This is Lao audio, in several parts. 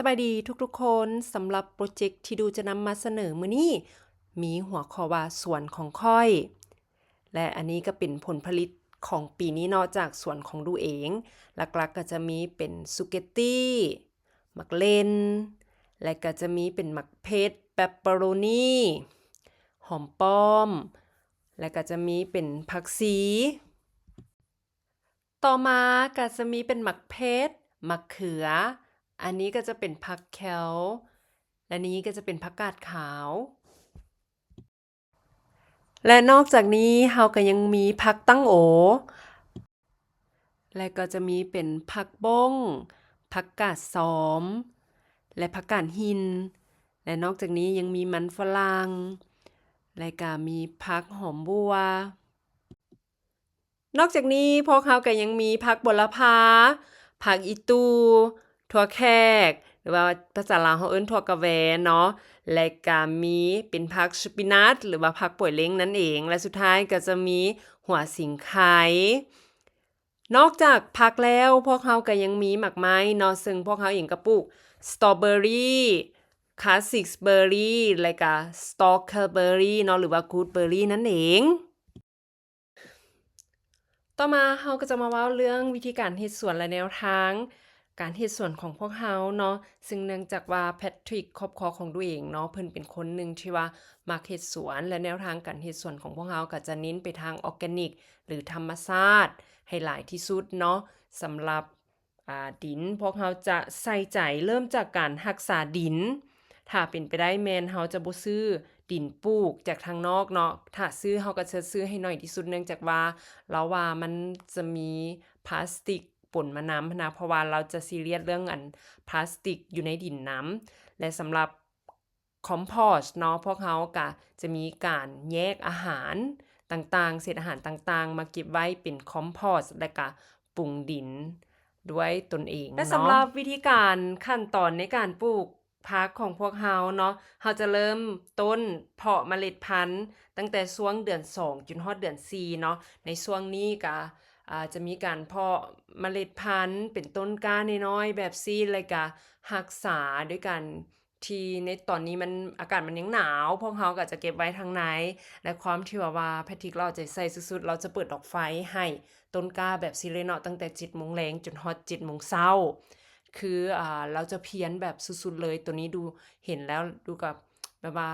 ສະບາຍດີທຸກໆຄົນ, ສຳລັບໂປຣເຈັກທີ່ດູຈະນຳມາສະເໜີມື້ນີ້ ມີຫົວຂໍ້ວ່າສວນຂອງຂ້ອຍ ແລະ ອັນນີ້ກໍເປັນຜົນຜະລິດຂອງປີນີ້ເນາະ ຈາກສວນຂອງດູເອງ. ຫຼັກໆກໍຈະມີເປັນສຸກເກັດຕີ, ໝາກເລັ່ນ ແລະ ກໍຈະມີເປັນໝາກເຜັດ, ເປັບເປີໂຣນີ, ຫອມປ້ອມ ແລະ ກໍຈະມີເປັນຜັກຊີ. ຕໍ່ມາກໍຈະມີເປັນໝາກເຜັດ, ໝາກເຂືອ, ອັນນີ້ກໍຈະເປັນຜັກແຄວ ແລະ ນີ້ກໍຈະເປັນຜັກກາດຂາວ. ແລະ ນອກຈາກນີ້ເຮົາກໍຍັງມີຜັກຕັ້ງໂອ ແລະ ກໍຈະມີເປັນຜັກບົ້ງ, ຜັກກາດຊອມ ແລະ ຜັກກາດຫີນ. ແລະ ນອກຈາກນີ້ຍັງມີມັນຝຣັ່ງ ແລະ ກໍມີຜັກຫອມບົ່ວ. ນອກຈາກນີ້ພວກເຮົາກໍຍັງມີຜັກບົວລະພາ, ຜັກອີ່ຕູ່, ຖົ່ວແຂກ ຫຼືວ່າພາສາລາວເຮົາເອີ້ນຖົ່ວກະແວເນາະ, ແລະ ກໍມີເປັນຜັກສະປີນັດ ຫຼືວ່າຜັກປ່ວຍເລັ່ງນັ້ນເອງ ແລະ ສຸດທ້າຍກໍຈະມີຫົວສິງໄຄ. ນອກຈາກຜັກແລ້ວ ພວກເຮົາກໍຍັງມີໝາກໄມ້ເນາະ, ເຊິ່ງພວກເຮົາເອງກໍປູກສະຕໍເບີຣີ, ຄລາສສິກເບີຣີ ແລະ ກໍສະຕໍເຄີເບີຣີເນາະ ຫຼືວ່າກູດເບີຣີນັ້ນເອງ. ຕໍ່ມາເຮົາກໍຈະມາເວົ້າເລື່ອງວິທີການເຮັດສວນ ແລະ ແນວທາງການເຮັດສວນຂອງພວກເຮົາເນາະ, ຊຶ່ງເນື່ອງຈາກວ່າແພັດທຣິກ ຄອບຄົວຂອງດູເອງເນາະ ເພິ່ນເປັນຄົນໜຶ່ງທີ່ວ່າມັກເຮັດສວນ ແລະ ແນວທາງການເຮັດສວນຂອງພວກເຮົາກໍຈະເນັ້ນໄປທາງອອກແກນິກ ຫຼື ທຳມະຊາດ ໃຫ້ຫຼາຍທີ່ສຸດເນາະ. ສຳລັບ ອາ ດິນ ພວກເຮົາຈະໃສ່ໃຈເລີ່ມຈາກການຮັກສາດິນ. ຖ້າເປັນໄປໄດ້ແມ່ນເຮົາຈະບໍ່ຊື້ດິນປູກຈາກທາງນອກເນາະ, ຖ້າຊື້ເຮົາກໍຈະຊື້ໃຫ້ໜ້ອຍທີ່ສຸດ ເນື່ອງຈາກວ່າລາວວ່າມັນຈະມີພລາສຕິກປົນມານຳຫັ້ນນະ, ເພາະວ່າລາວຈະຊີຣຽສເລື່ອງອັນພລາສຕິກຢູ່ໃນດິນນຳ. ແລະ ສຳລັບ ຄອມໂພສເນາະ, ພວກເຮົາກະຈະມີການແຍກອາຫານຕ່າງໆ, ເສດອາຫານຕ່າງໆ ມາເກັບໄວ້ເປັນຄອມໂພສ ແລະ ກະປຸງດິນດ້ວຍຕົນເອງເນາະ. ແລະ ສຳລັບວິທີການຂັ້ນຕອນໃນການປູກຜັກຂອງພວກເຮົາເນາະ, ເຮົາຈະເລີ່ມຕົ້ນເພາະເມລັດພັນຕັ້ງແຕ່ຊ່ວງເດືອນສອງຈົນຮອດເດືອນສີ່ເນາະ. ໃນຊ່ວງນີ້ກະ ອາ ຈະມີການເພາະເມລັດພັນເປັນຕົ້ນກ້ານ້ອຍໆແບບຊີ້ ແລະ ກະຮັກສາດ້ວຍການ ທີ່ໃນຕອນນີ້ມັນ ອາກາດມັນຍັງໜາວ, ພວກເຮົາກໍຈະເກັບໄວ້ທາງໃນ ແລະ ຄວາມທີ່ວ່າ ວ່າແພັດທຣິກລາວເອົາໃຈໃສ່ສຸດໆ, ລາວຈະເປີດດອກໄຟໃຫ້ຕົ້ນກ້າແບບຊີ້ເລີຍເນາະ, ຕັ້ງແຕ່ເຈັດໂມງແລງຈົນຮອດເຈັດໂມງເຊົ້າ. ຄື ອາ ລາວຈະພຽນແບບສຸດໆເລີຍ. ໂຕນີ້ດູເຫັນແລ້ວ ດູກໍແບບວ່າ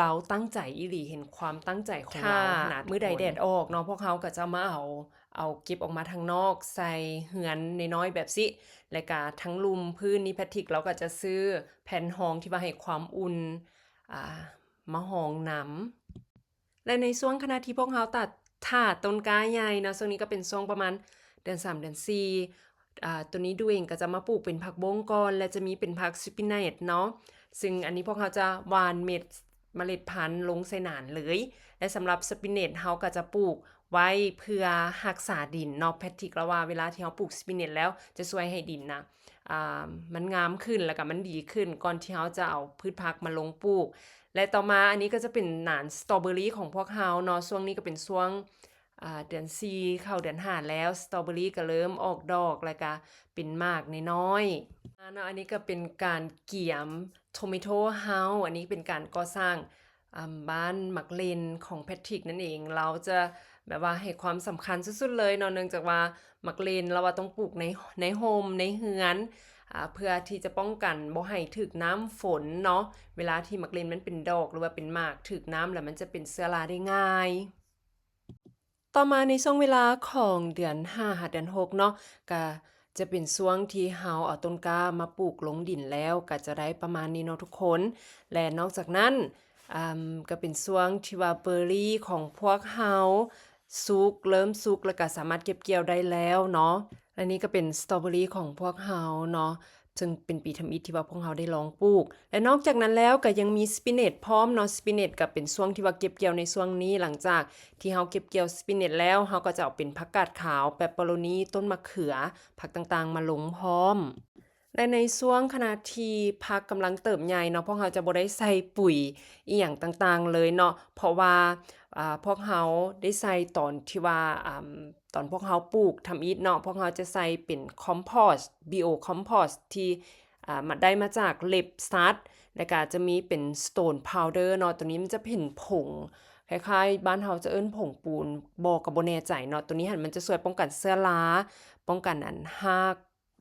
ລາວຕັ້ງໃຈອີ່ຫຼີ, ເຫັນຄວາມຕັ້ງໃຈຂອງລາວຂະໜາດ. ມື້ໃດແດດອອກເນາະ, ພວກເຮົາກໍຈະມາເອົາ ເອົາເກັບອອກມາທາງນອກ ໃສ່ເຮືອນນ້ອຍໆແບບຊີ້ ແລະກະທັງລຸ່ມພື້ນນີ້ ແພັດທຣິກລາວກໍຈະຊື້ແຜ່ນຮອງທີ່ວ່າໃຫ້ຄວາມອຸ່ນ ອາ ມາຮອງນຳ. ແລະໃນຊ່ວງຂະນະທີ່ພວກເຮົາຕັດ ຖ້າຕົ້ນກ້າໃຫຍ່ເນາະ, ຊ່ວງນີ້ກໍເປັນຊ່ວງປະມານເດືອນສາມ ເດືອນສີ່ ອາ ໂຕນີ້ດູເອງກໍຈະມາປູກເປັນຜັກບົ້ງກ່ອນ ແລະຈະມີເປັນຜັກສະປີແນັດເນາະ, ຊຶ່ງອັນນີ້ພວກເຮົາຈະຫວ່ານເມັດ ເມລັດພັນລົງໃສ່ໜານເລີຍ. ແລະສຳລັບສະປີແນັດ ເຮົາກໍຈະປູກໄວ້ເພື່ອຮັກສາດິນເນາະ. ແພັດທຣິກລາວວ່າເວລາທີ່ເຮົາປູກສະປີແນັດແລ້ວ ຈະຊ່ວຍໃຫ້ດິນນະ ອາ ມັນງາມຂຶ້ນ ແລ້ວກໍມັນດີຂຶ້ນ ກ່ອນທີ່ເຮົາຈະເອົາພືດຜັກມາລົງປູກ. ແລະຕໍ່ມາ ອັນນີ້ກໍຈະເປັນໜານສະຕໍເບີຣີຂອງພວກເຮົາເນາະ. ຊ່ວງນີ້ກໍເປັນຊ່ວງ ອາ ເດືອນສີ່ເຂົ້າເດືອນຫ້າແລ້ວ, ສະຕໍເບີຣີກໍເລີ່ມອອກດອກ ແລ້ວກະເປັນໝາກນ້ອຍໆ ອາ ເນາະ. ອັນນີ້ກໍເປັນການກຽມໂທເມໂທເຮົາ, ອັນນີ້ເປັນການກໍ່ສ້າງ ອາ ບ້ານໝາກເລັ່ນຂອງແພັດທຣິກນັ້ນເອງ. ລາວຈະແບບວ່າໃຫ້ຄວາມສຳຄັນສຸດໆເລີຍເນາະ, ເນື່ອງຈາກວ່າໝາກເລັ່ນລາວວ່າຕ້ອງປູກໃນ ໃນຮົ່ມ ໃນເຮືອນ ອາ ເພື່ອທີ່ຈະປ້ອງກັນບໍ່ໃຫ້ຖືກນ້ຳຝົນເນາະ. ເວລາທີ່ໝາກເລັ່ນມັນເປັນດອກ ຫຼືວ່າເປັນໝາກ ຖືກນ້ຳແລ້ວມັນຈະເປັນເຊື້ອລາໄດ້ງ່າຍ. ຕໍ່ມາໃນຊ່ວງເວລາຂອງເດືອນຫ້າຫາເດືອນຫົກເນາະ, ກະຈະເປັນຊ່ວງທີ່ເຮົາເອົາຕົ້ນກ້າມາປູກລົງດິນແລ້ວ ກະຈະໄດ້ປະມານນີ້ເນາະທຸກຄົນ. ແລະນອກຈາກນັ້ນ ອາ ກະເປັນຊ່ວງທີ່ວ່າເບີຣີຂອງພວກເຮົາສຸກ ເລີ່ມສຸກ ແລ້ວກະສາມາດເກັບກ່ຽວໄດ້ແລ້ວເນາະ. ແລະນີ້ກະເປັນສະຕໍເບີຣີຂອງພວກເຮົາເນາະ. ເຊິ່ງເປັນປີທຳອິດທີ່ວ່າພວກເຮົາໄດ້ລອງປູກ. ແລະນອກຈາກນັ້ນແລ້ວກໍຍັງມີສະປີແນັດພ້ອມເນາະ, ສະປີແນັດກໍເປັນຊ່ວງທີ່ວ່າເກັບກ່ຽວໃນຊ່ວງນີ້. ຫຼັງຈາກທີ່ເຮົາເກັບກ່ຽວສະປີແນັດແລ້ວ ເຮົາກໍຈະເອົາເປັນຜັກກາດຂາວ, ເປັບເປີໂຣນີ, ຕົ້ນມະເຂືອ, ຜັກຕ່າງໆມາລົງພ້ອມ. ແລະໃນຊ່ວງຂະນະທີ່ຜັກກຳລັງເຕີບໃຫຍ່ເນາະ, ພວກເຮົາຈະບໍ່ໄດ້ໃສ່ປຸ໋ຍອີ່ຫຍັງຕ່າງໆເລີຍເນາະ, ເພາະວ່າ ອາ ພວກເຮົາໄດ້ໃສ່ຕອນທີ່ວ່າ ອາ ຕອນພວກເຮົາປູກທຳອິດເນາະ, ພວກເຮົາຈະໃສ່ເປັນຄອມໂພສ, ບີໂອຄອມໂພສ ທີ່ ອ່າ ມາ ໄດ້ມາຈາກເລັບສັດ ແລ້ວກໍຈະມີເປັນ stone powder ເນາະ ຕົວນີ້ມັນຈະເປັນຜົງ ຄ້າຍໆ ບ້ານເຮົາຈະເອີ້ນຜົງປູນບໍ ກໍບໍ່ແນ່ໃຈເນາະ. ຕົວນີ້ຫັ້ນມັນຈະຊ່ວຍປ້ອງກັນເຊື້ອລາ ປ້ອງກັນອັນຮາກ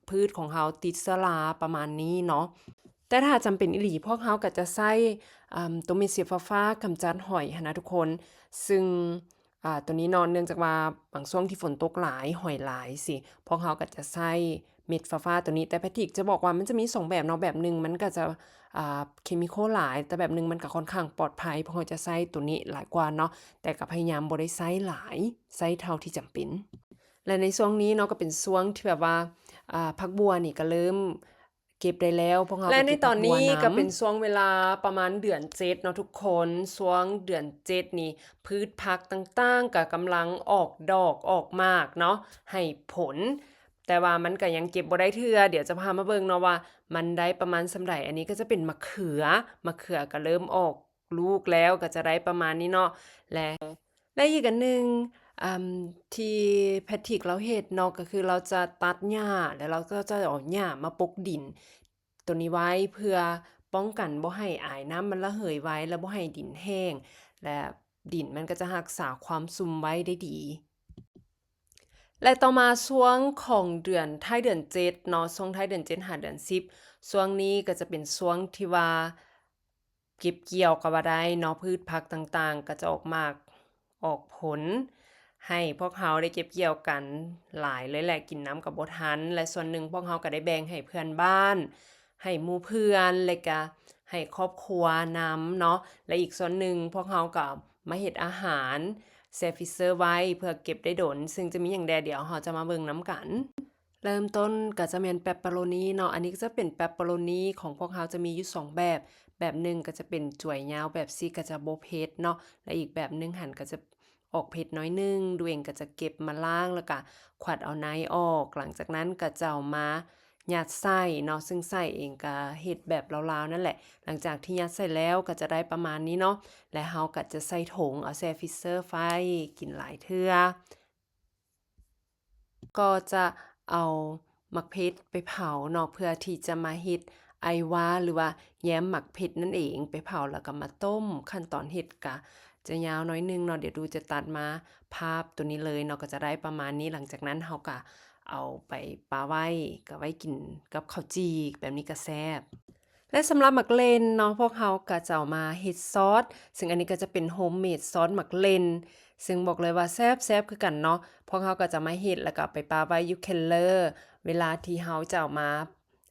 ພືດຂອງເຮົາຕິດເຊື້ອລາປະມານນີ້ເນາະ. ແຕ່ຖ້າຈຳເປັນອີ່ຫຼີ ພວກເຮົາກໍຈະໃຊ້ ອ່າ ຕົວເມັດສີຟ້າໆ ກຳຈັດຫອຍຫັ້ນນະທຸກຄົນ ຊຶ່ງ ອ່າ ຕົວນີ້ເນາະ ເນື່ອງຈາກວ່າບາງຊ່ວງທີ່ຝົນຕົກຫຼາຍ ຫອຍຫຼາຍຊີ້ ພວກເຮົາກໍຈະໃຊ້ເມັດຟ້າໆຕົວນີ້. ແຕ່ແພດລິກຈະບອກວ່າມັນຈະມີສອງແບບເນາະ ແບບໜຶ່ງມັນກໍຈະ ອ່າ ເຄມີຄໍຫຼາຍ ແຕ່ແບບໜຶ່ງມັນກໍຄ່ອນຂ້າງປອດໄພ ພວກເຮົາຈະໃຊ້ຕົວນີ້ຫຼາຍກວ່າເນາະ ແຕ່ກໍພະຍາຍາມບໍ່ໄດ້ໃຊ້ຫຼາຍ ໃຊ້ເທົ່າທີ່ຈຳເປັນ. ແລະ ໃນຊ່ວງນີ້ເນາະ ກໍເປັນຊ່ວງທີ່ແບບວ່າ ອ່າ ຜັກບົ່ວນີ້ກໍເລີ່ມ ເກັບໄດ້ແລ້ວ ພວກເຮົາ ແລະ ກໍເກັບ ໃນຕອນນີ້ ຜັກບົ່ວນຳ ກໍເປັນຊ່ວງເວລາປະມານເດືອນເຈັດເນາະທຸກຄົນ ຊ່ວງເດືອນເຈັດນີ້ ພືດຜັກຕ່າງໆກໍກຳລັງອອກດອກອອກໝາກເນາະ ໃຫ້ຜົນ ແຕ່ວ່າມັນກໍຍັງເກັບບໍ່ໄດ້ເທື່ອ. ດຽວຈະພາມາເບິ່ງເນາະວ່າມັນໄດ້ປະມານສ່ຳໃດ. ອັນນີ້ກໍຈະເປັນມະເຂືອ ມະເຂືອກໍເລີ່ມອອກລູກແລ້ວ ກໍຈະໄດ້ປະມານນີ້ເນາະ ແລະ ແລະ ອີກອັນໜຶ່ງ ອ່າ ທີ່ແພດລິກລາວເຮັດເນາະ ກໍຄືລາວຈະຕັດຫຍ້າ ແລ້ວລາວກໍຈະເອົາຫຍ້າມາປົກດິນຕົວນີ້ໄວ້ ເພື່ອປ້ອງກັນບໍ່ໃຫ້ອາຍນ້ຳມັນລະເຫີຍໄວ ແລະ ບໍ່ໃຫ້ດິນແຫ້ງ ແລະ ດິນມັນກໍຈະຮັກສາຄວາມຊຸ່ມໄວ້ໄດ້ດີ. ແລະ ຕໍ່ມາຊ່ວງຂອງເດືອນ ທ້າຍເດືອນເຈັດເນາະ ຊ່ວງທ້າຍເດືອນເຈັດຫາເດືອນສິບ ຊ່ວງນີ້ກໍຈະເປັນຊ່ວງທີ່ວ່າ ເກັບກ່ຽວກໍວ່າໄດ້ເນາະ ພືດຜັກຕ່າງໆກໍຈະອອກໝາກອອກຜົນ ໃຫ້ພວກເຮົາໄດ້ເກັບກ່ຽວກັນຫຼາຍເລີຍແຫຼະ ກິນນຳກໍບໍ່ທັນ ແລະ ສ່ວນໜຶ່ງພວກເຮົາກໍໄດ້ແບ່ງໃຫ້ເພື່ອນບ້ານ ໃຫ້ໝູ່ເພື່ອນ ແລະ ກະໃຫ້ຄອບຄົວນຳເນາະ ແລະ ອີກສ່ວນໜຶ່ງພວກເຮົາກໍມາເຮັດອາຫານແຊ່ຟຣີເຊີໄວ້ ເພື່ອເກັບໄດ້ດົນ ຊຶ່ງຈະມີຫຍັງແດ່ ດຽວເຮົາຈະມາເບິ່ງນຳກັນ. ເລີ່ມຕົ້ນກໍຈະແມ່ນແປັບເປີໂຣນີເນາະ ອັນນີ້ກໍຈະເປັນແປັບເປີໂຣນີຂອງພວກເຮົາຈະມີຢູ່ສອງແບບ ແບບໜຶ່ງກໍຈະເປັນຈວຍຍາວແບບຊີ້ ກໍຈະບໍ່ເຜັດເນາະ ແລະ ອີກແບບໜຶ່ງຫັ້ນກໍຈະອອກເຜັດໜ້ອຍໜຶ່ງ. ດູເອງກໍຈະເກັບມາລ້າງ ແລ້ວກະຂວັດເອົາໃນອອກ ຫຼັງຈາກນັ້ນກໍຈະເອົາມາຍັດໃສ່ເນາະ ຊຶ່ງໃສ່ເອງກໍເຮັດແບບລາວໆນັ້ນແຫຼະ. ຫຼັງຈາກທີ່ຍັດໃສ່ແລ້ວກໍຈະໄດ້ປະມານນີ້ເນາະ ແລະ ເຮົາກໍຈະໃສ່ຖົງເອົາແຊ່ຟຣີເຊີໄວ້ ກິນຫຼາຍເທື່ອ. ກໍຈະເອົາໝາກເຜັດໄປເຜົາເນາະ ເພື່ອທີ່ຈະມາເຮັດໄອວາ ຫຼືວ່າແຍມໝາກເຜັດນັ້ນເອງ ໄປເຜົາແລ້ວກໍມາຕົ້ມ. ຂັ້ນຕອນເຮັດກະຈະຍາວໜ້ອຍໜຶ່ງເນາະ ດຽວດູຈະຕັດມາພາບຕົວນີ້ເລີຍເນາະ ກໍຈະໄດ້ປະມານນີ້. ຫຼັງຈາກນັ້ນເຮົາກະເອົາໄປປະໄວ້ ກະໄວ້ກິນກັບເຂົ້າຈີ່ ແບບນີ້ກະແຊບ. ແລະ ສຳລັບໝາກເລັ່ນເນາະ ພວກເຮົາກໍຈະເອົາມາເຮັດຊອດ ຊຶ່ງອັນນີ້ກໍຈະເປັນໂຮມເມດຊອດໝາກເລັ່ນ ຊຶ່ງບອກເລີຍວ່າແຊບໆຄືກັນເນາະ. ພວກເຮົາກໍຈະມາເຮັດ ແລ້ວກໍເອົາໄປປະໄວ້ຢູ່ເຄລເລີ ເວລາທີ່ເຮົາຈະເອົາມາ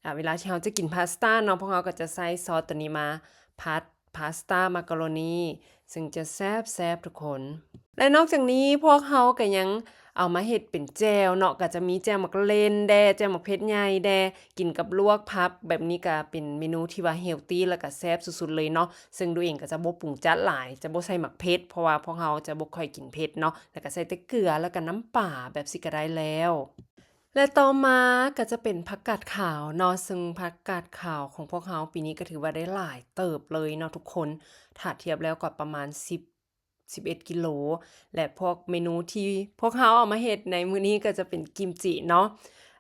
ອາ ເວລາທີ່ເຮົາຈະກິນພາສຕ້າເນາະ ພວກເຮົາກໍຈະໃຊ້ຊອດຕົວນີ້ມາຜັດພາສຕ້າ ມາກາໂຣນີ ຊຶ່ງຈະແຊບໆທຸກຄົນ. ແລະ ນອກຈາກນີ້ພວກເຮົາກໍຍັງເອົາມາເຮັດເປັນແຈ່ວເນາະ ກໍຈະມີແຈ່ວໝາກເລັ່ນແດ່ ແຈ່ວໝາກເຜັດໃຫຍ່ແດ່ ກິນກັບລວກຜັກ ແບບນີ້ກໍເປັນເມນູທີ່ວ່າເຮລຕີ ແລ້ວກໍແຊບສຸດໆເລີຍເນາະ. ເຊິ່ງດູເອງກໍຈະບໍ່ປຸງຈັດຫຼາຍ ຈະບໍ່ໃສ່ໝາກເຜັດ ເພາະວ່າພວກເຮົາຈະບໍ່ຄ່ອຍກິນເຜັດເນາະ ແລ້ວກໍໃສ່ແຕ່ເກືອ ແລ້ວກໍນ້ຳປາ ແບບຊີ້ກໍໄດ້ແລ້ວ. ແລະ ຕໍ່ມາກໍຈະເປັນຜັກກາດຂາວເນາະ ເຊິ່ງຜັກກາດຂາວຂອງພວກເຮົາປີນີ້ກໍຖືວ່າໄດ້ຫຼາຍເຕີບເລີຍເນາະທຸກຄົນ ຖ້າທຽບແລ້ວກໍປະມານສິບ ສິບເອັດກິໂລ. ແລະ ພວກເມນູທີ່ພວກເຮົາເອົາມາເຮັດໃນມື້ນີ້ກໍຈະເປັນກິມຈິເນາະ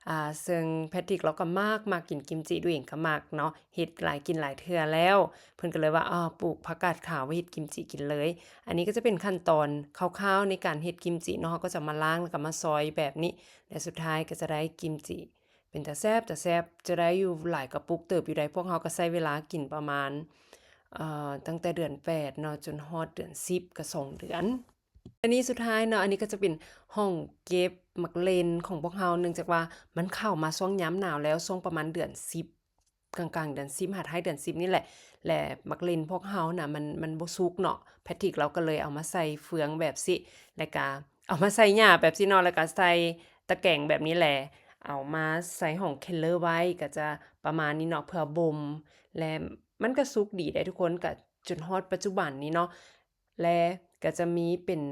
ອາ ເຊິ່ງແພດລິກລາວກໍມັກ ມັກກິນກິມຈິ ດູເອງກໍມັກເນາະ ເຮັດຫຼາຍ ກິນຫຼາຍເທື່ອແລ້ວ ເພິ່ນກໍເລີຍວ່າ ເອົາ ປູກຜັກກາດຂາວໄວ້ເຮັດກິມຈິກິນເລີຍ. ອັນນີ້ກໍຈະເປັນຂັ້ນຕອນຄ່າວໆໃນການເຮັດກິມຈິເນາະ ເຮົາກໍຈະມາລ້າງ ແລ້ວກໍມາຊອຍແບບນີ້ ແລະ ສຸດທ້າຍກໍຈະໄດ້ກິມຈິເປັນຕາແຊບ ຕາແຊບ ຈະໄດ້ຢູ່ຫຼາຍກະປຸກເຕີບຢູ່ໃດ໋. ພວກເຮົາກໍໃຊ້ເວລາກິນປະມານ ເອີ ຕັ້ງແຕ່ເດືອນແປດເນາະ ຈົນຮອດເດືອນສິບ ກໍສອງເດືອນ. ອັນນີ້ສຸດທ້າຍເນາະ ອັນນີ້ກໍຈະເປັນຫ້ອງເກັບໝາກເລັ່ນຂອງພວກເຮົາ ເນື່ອງຈາກວ່າມັນເຂົ້າມາຊ່ວງຍາມໜາວແລ້ວ ຊ່ວງປະມານເດືອນສິບ ກາງໆເດືອນສິບ ຫາທ້າຍເດືອນສິບນີ້ແຫຼະ ແລະ ໝາກເລັ່ນພວກເຮົານະ ມັນ ມັນບໍ່ສຸກເນາະ ແພດລິກລາວກໍເລີຍເອົາມາໃສ່ເຟືອງແບບຊີ້ ແລ້ວກະເອົາມາໃສ່ຫຍ້າແບບຊີ້ເນາະ ແລ້ວກະໃສ່ຕະແກງແບບນີ້ແຫຼະ ເອົາມາໃສ່ຫ້ອງເຄລເລີໄວ້ ກະຈະປະມານນີ້ເນາະ ເພື່ອບົ່ມ ແລະ ມັນກະສຸກດີໄດ໋ທຸກຄົນ ກະຈົນຮອດປັດຈຸບັນນີ້ເນາະ. ແລະ ກະຈະມີເປັນ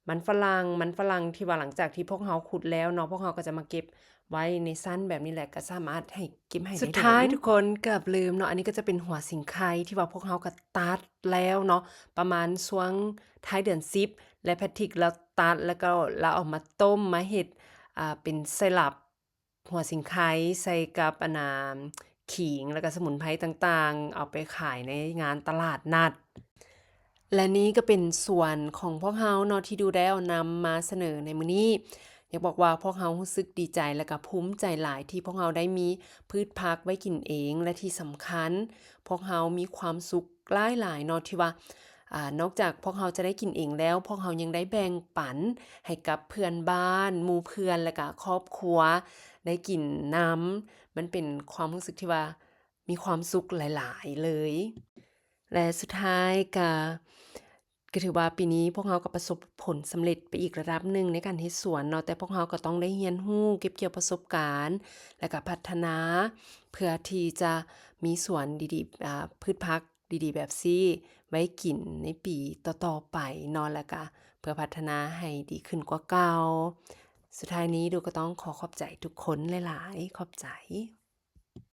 ມັນຝຣັ່ງ ມັນຝຣັ່ງທີ່ວ່າຫຼັງຈາກທີ່ພວກເຮົາຂຸດແລ້ວເນາະ ພວກເຮົາກໍຈະມາເກັບໄວ້ໃນຊັ້ນແບບນີ້ແຫຼະ ກໍສາມາດໃຫ້ເກັບໃຫ້ໄດ້. ສຸດທ້າຍທຸກຄົນເກືອບລືມເນາະ ອັນນີ້ກໍຈະເປັນຫົວສີໄຄທີ່ວ່າພວກເຮົາກໍຕັດແລ້ວເນາະ ປະມານຊ່ວງທ້າຍເດືອນສິບ ແລະ ແພດລິກລາວຕັດ ແລ້ວກໍລາວເອົາມາຕົ້ມມາເຮັດ ອ່າ ເປັນໄຊຣັບ ຫົວສີໄຄໃສ່ກັບ ອັນນ່າ ຂີງ ແລ້ວກໍສະໝຸນໄພຕ່າງໆ ເອົາໄປຂາຍໃນງານຕະຫຼາດນັດ. ແລະນີ້ກໍເປັນສວນຂອງພວກເຮົາເນາະ ທີ່ດູໄດ້ເອົານຳມາສະເໜີໃນມື້ນີ້. ຢາກບອກວ່າພວກເຮົາຮູ້ສຶກດີໃຈ ແລະກໍພູມໃຈຫຼາຍທີ່ພວກເຮົາໄດ້ມີພືດຜັກໄວ້ກິນເອງ ແລະທີ່ສຳຄັນ ພວກເຮົາມີຄວາມສຸກຫຼາຍໆເນາະ ທີ່ວ່າ ອາ ນອກຈາກພວກເຮົາຈະໄດ້ກິນເອງແລ້ວ ພວກເຮົາຍັງໄດ້ແບ່ງປັນໃຫ້ກັບເພື່ອນບ້ານ, ໝູ່ເພື່ອນ ແລະກະຄອບຄົວໄດ້ກິນນຳ. ມັນເປັນຄວາມຮູ້ສຶກທີ່ວ່າມີຄວາມສຸກຫຼາຍໆເລີຍ. ແລະສຸດທ້າຍກະ ກໍຖືວ່າປີນີ້ພວກເຮົາກໍປະສົບຜົນສຳເລັດໄປອີກລະດັບໜຶ່ງໃນການເຮັດສວນເນາະ, ແຕ່ພວກເຮົາກໍຕ້ອງໄດ້ຮຽນຮູ້ເກັບກ່ຽວປະສົບການ ແລະກະພັດທະນາ ເພື່ອທີ່ຈະມີສວນດີໆ ອາ ພືດຜັກດີໆແບບຊີ້ໄວ້ກິນໃນປີຕໍ່ໆໄປເນາະ ແລະກະເພື່ອພັດທະນາໃຫ້ດີຂຶ້ນກວ່າເກົ່າ. ສຸດທ້າຍນີ້ດູກໍຕ້ອງຂໍຂອບໃຈທຸກຄົນຫຼາຍໆ. ຂອບໃຈ.